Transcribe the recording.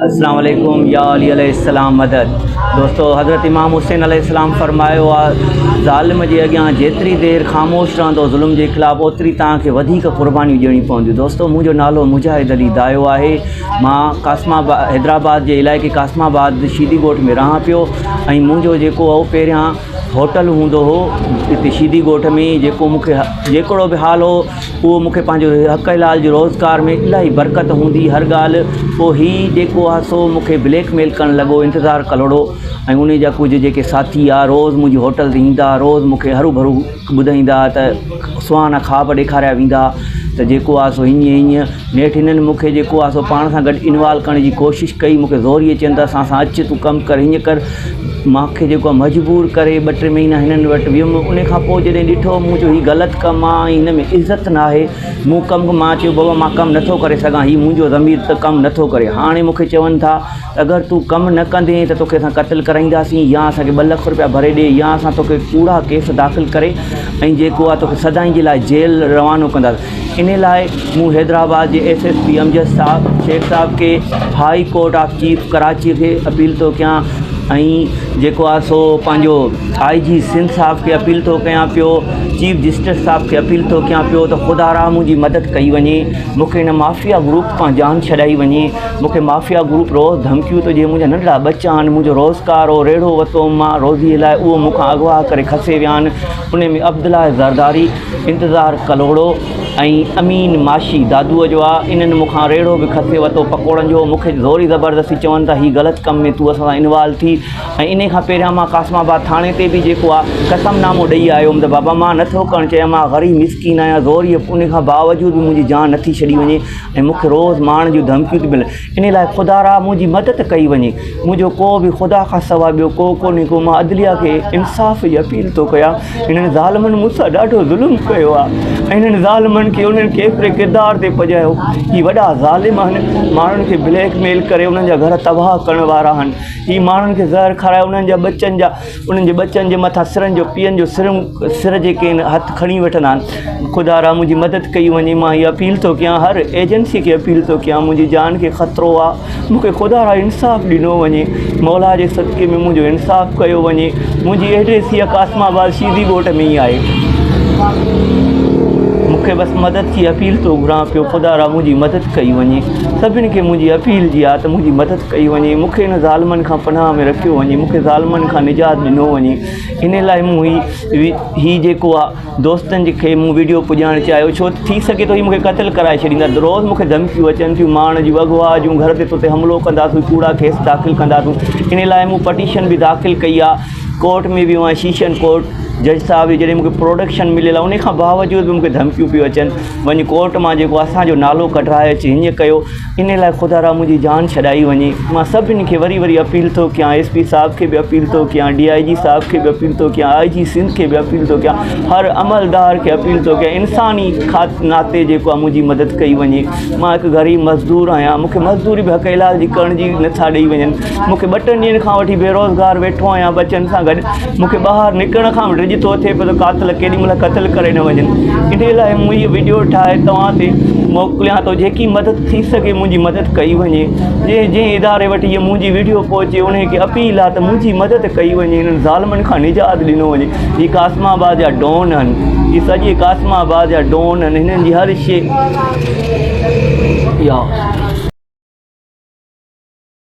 السلام عليڪم يا علي عليه السلام مدد دوستو حضرت امام حسين عليه السلام فرمايو آ ظالم جي اڳيان جيتري دير خاموش رهندو ظلم جي خلاف اوتري توهان کي وڌيڪ قربانيون ڏيڻيون پونديون دوستو منهنجو نالو مجاهد علي دايو آهي مان قاسم آباد حيدرآباد جي علائقي قاسم آباد شيدي ڳوٺ ۾ رهان پيو ۽ منهنجو جيڪو هو پهريان هوٽل هوندو هو هتي شيدي ڳوٺ ۾ جيڪو مونکي جيڪڙو به حال هو اهو مون کي پنهنجو حق حلال جي روزگار ۾ الاهي برڪت هوندي هر ڳالهه پوء هي جيڪو آهي سو مون کي بليڪ ميل ڪرڻ لڳو انتظار ڪلهوڙو ۽ ان جا ڪجهه جيڪي ساٿي آ روز منهنجي هوٽل تي ايندا روز مون کي هرو ڀرو ٻڌائيندا ته سهانا خواب ڏيکاريا ويندا ته جيڪو آهي سو هيئن هيئن نيٺ هنن مون کي جيڪو آهي سو پاڻ سان گڏ انوالو ڪرڻ جي ڪوشش ڪئي مون کي زوريء چين ته اسان سان اچ تون ڪم ڪر هيئن ڪر مان کي جيڪو آهي مجبور ڪري ٻه ٽي مهينا هنن وٽ ويم ان کان پوء جڏهن ڏٺو مون چيو هي غلط ڪم آهي ۽ هن ۾ عزت نه آهي مون ڪم مان چيو بابا مان ڪم نٿو ڪري سگهان هي منهنجو ضمير ته ڪم نٿو ڪري هاڻي مون کي چون ٿا اگر تون ڪم نه ڪندين ته توکي اسان قتل ڪرائينداسين يا اسان کي ٻه لک روپيا ڀري ڏي يا اسان توکي ڪوڙا ڪيس داخل ڪري ۽ جيڪو آهي توکي سدائين جي لاء جيل روانو ڪنداسين ان لاء مون حيدرآباد جي ايس ايس پي امجد صاحب شيخ صاحب کي high court of chief Karachi کي اپيل ٿو ڪيان ۽ جيڪو آهي سو پنهنجو آء جي سنڌ صاحب کي اپيل ٿو ڪيان پيو چيف جسٽس صاحب کي اپيل ٿو ڪيان پيو ته خدا را منهنجي مدد ڪئي وڃي مون کي هن مافيا گروپ کان جان ڇڏائي وڃي مون کي مافيا گروپ روز ڌمڪيون ٿو ڏئي منهنجا ننڍڙا ٻچا آهن منهنجو روزگار هو ريڙهو وتو مان روزي لاء اهو مون کان اغوا ڪري کسي ويا آهن ان ۾ عبدالله زرداري انتظار ڪلهوڙو ۽ امين ماشي دادوء جو آ انهن مون کان ريڙهو به کسي ورتو پڪوڙن جو مون کي زوري زبردستي چون ٿا هي غلط ڪم ۾ تون اسان سان انوالو ٿي ۽ انهي کان پهريان مان قاسم آباد ٿاڻي تي به جيڪو آ قسم نامو ڏئي آيو هوم ته بابا مان نٿو ڪرڻ چاهيان مان غريب مسڪين آهيان زوري انهي کان باوجود به منهنجي جان نٿي ڇڏي وڃي ۽ مون کي روز مارڻ جون ڌمڪيون ٿيون ملن انهي لاء خدا را منهنجي مدد ڪئي وڃي. منهنجو ڪو به خدا کان سواء ٻيو ڪو ڪونهي ڪو. مان عدليه کي انصاف جي اپيل ٿو ڪيان. هنن ظالمن مون سان ڏاڍو ظلم ڪيو آهي ۽ هنن ظالمن کي انهن ڪيفر ڪردار تي پڄايو. هي وڏا ظالم آهن. ماڻهن کي بليڪ ميل ڪري انهن جا گهر تباهه ڪرڻ وارا آهن. هي ماڻهن کي زهر کارائي انهن جا ٻچن جا انهن جي ٻچن جي مٿان سرن جو پيئن جو سرون سر جيڪي آهن هٿ کڻي وٺندا آهن خدا را منهنجي مدد ڪئي وڃي مان هي اپيل ٿو ڪيان هر ايجنسي کي اپيل ٿو ڪيان منهنجي جان کي خطرو آهي مون کي خدا را انصاف ڏنو وڃي مولا جي صدقي ۾ منهنجو انصاف ڪيو وڃي منهنجي ايڊريس هي قاسم آباد شيدي ڳوٺ ۾ ئي آهي مون کي بس مدد جي اپيل ٿو گهران پيو خدا را منهنجي مدد ڪئي وڃي سڀني کي منهنجي اپيل جي آ ته منهنجي مدد ڪئي وڃي مون کي هن ظالمن کان پناهه ۾ رکيو وڃي مون کي ظالمن کان نجات ڏنو وڃي ان لاء مون هي هي جيڪو آ دوستن جي کي مون ويڊيو پڄائڻ چاهيو ڇو ته ٿي سگهي ٿو هي مون کي قتل ڪرائي ڇڏيندا روز مون کي ڌمڪيون اچن ٿيون مارڻ جون اغوا جون گهر تي توتي حملو ڪنداسون ڪوڙا ڪيس داخل ڪنداسون ان لاء مون پٽيشن به داخل ڪئي آ ڪورٽ ۾ ويو آهيان شيشن ڪورٽ جج صاحب جي جڏهن مون کي پروڊڪشن مليل آهي ان کان باوجود به مون کي ڌمڪيون پيون اچن وڃ ڪورٽ مان جيڪو اسان جو نالو ڪڍرائي اچ هيئن ڪيو ان لاء خدا را منهنجي جان ڇڏائي وڃي مان سڀني کي وري وري اپيل ٿو ڪيان ايس پي صاحب کي به اپيل ٿو ڪيان ڊي I جي صاحب کي به اپيل ٿو ڪيان آء جي سنڌ کي به اپيل ٿو ڪيان هر عملدار کي اپيل ٿو ڪيان انساني خاط ناتي جيڪو آهي منهنجي مدد ڪئي وڃي مان هڪ غريب مزدور آهيان مون کي مزدوري به حق حلال جي ڪرڻ جي نٿا ڏئي وڃن مون کي ٻه ٽن ڏينهن کان وٺي بيروزگار ويٺو آهيان ٻچن سان گڏ مون کي ٻاهر نڪرڻ کان به ڊڄ ٿو ٿئي پيو ته قاتل ڪيڏي مهل قتل ڪري نه وڃن انهي لاء مون هيء وڊيو ٺاهي توهان تي موڪليان ٿو جيڪي مدد ٿي سگهي منهنجي مدد ڪئي وڃي جنهن جنهن اداري وٽ هيء منهنجي وڊيو پهچي انهي کي اپيل آهي ته منهنجي مدد ڪئي وڃي انهن ظالمن کان نجات ڏنو وڃي هي قاسم آباد جا ڊون آهن هي سڄي قاسم آباد جا ڊون آهن هنن جي هر شي يا.